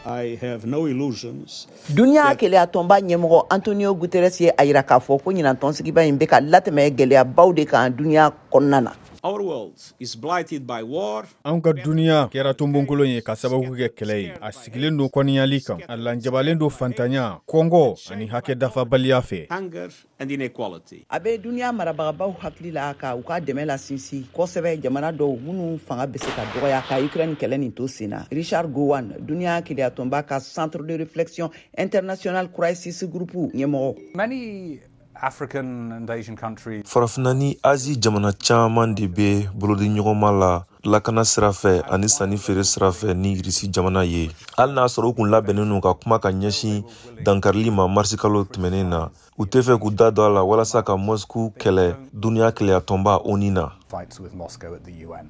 I have no illusions. Duniya keleya tɔnba ɲɛmɔgɔ Antonio Guterres ye a yira k'a fɔ ko ɲinan tɔnsigiba in bɛ ka latɛmɛ gɛlɛyabaw de kan duniya kɔnɔna na. Our world is blighted by war. Anw ka duniya kɛra tonbonkolon ye ka sababu kɛ kɛlɛ ye. A sigilen don kɔniyali kan, a lanjabalen don fantanya, kɔngɔ ani hakɛ dafabaliya fɛ. Hunger and inequality. A bɛ duniya marabagabaw hakili la ka u ka dɛmɛ la sinsin kosɛbɛ jamana dɔw minnu fanga bɛ se ka dɔgɔya ka Ukraine kɛlɛ nin to sen na. Richard Gowan, duniya keleyatɔnba ka Centre de réflexion international crisis group ɲɛmɔgɔ. Many African and Asian countries. Farafinna ni Azi jamana caman de bɛ bolodiɲɔgɔnma la lakana sira fɛ ani sanni feere sira fɛ ni Irisi jamana ye. Hali n'a sɔrɔ u kun labɛnnen don ka kuma ka ɲɛsin dankarili ma marisikalo tɛmɛnen na, u tɛ fɛ k'u da don a la walasa ka Moscou kɛlɛ duniya keleyatɔnba ONU na. Fights with Moscow at the UN.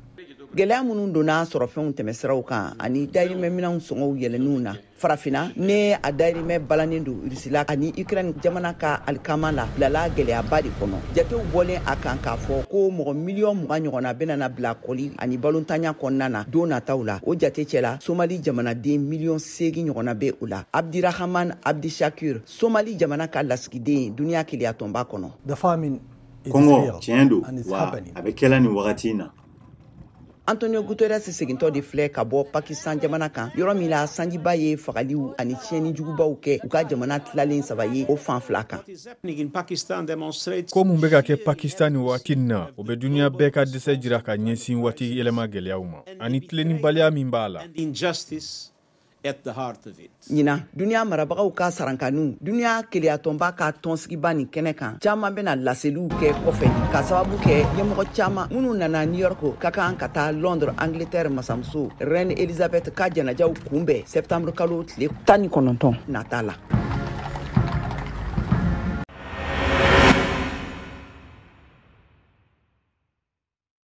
Gɛlɛya minnu donna sɔrɔfɛnw tɛmɛsiraw kan ani dayirimɛminɛnw sɔngɔw yɛlɛnniw na farafinna ne a dayirimɛ balannen don Rusila ani Ukraine jamana ka alikama la bilala gɛlɛyaba de kɔnɔ. Jatew bɔlen a kan k'a fɔ ko mɔgɔ miliyɔn 20 ɲɔgɔnna bɛna na bila kɔli ani balontanya kɔnɔna na don nataw la. O jate cɛla, Somali jamanaden miliyɔn 8 ɲɔgɔnna bɛ o la. Abdirahaman Abdishakur, Somali jamana ka lasigiden duniya keleyatɔnba kɔnɔ. Kɔngɔ tiɲɛ don, wa a bɛ kɛla nin wagati in na. Antonio Guterres segintɔ de filɛ ka bɔ Pakistan jamana kan, yɔrɔ min la sanjiba ye fagaliw ani tiɲɛni jugubaw kɛ u ka jamana tilalen saba ye o fan fila kan. Ko mun bɛ ka kɛ Pakistan nin waati in na, o bɛ duniya bɛɛ ka dɛsɛ jira ka ɲɛsin waati yɛlɛma gɛlɛyaw ma ani tilennibaliya min b'a la. Ɲinan, duniya marabagaw ka sarankaniw duniya keleyatɔnba ka tɔnsigiba nin kɛnɛ kan, caman bɛna laseliw kɛ kɔfɛ ka sababu kɛ ɲɛmɔgɔ caman minnu nana New York ka kan ka taa Londres, Angleterre masamuso Reine Elizabeth ka janajaw kunbɛn septembre kalo tile 19 nata la.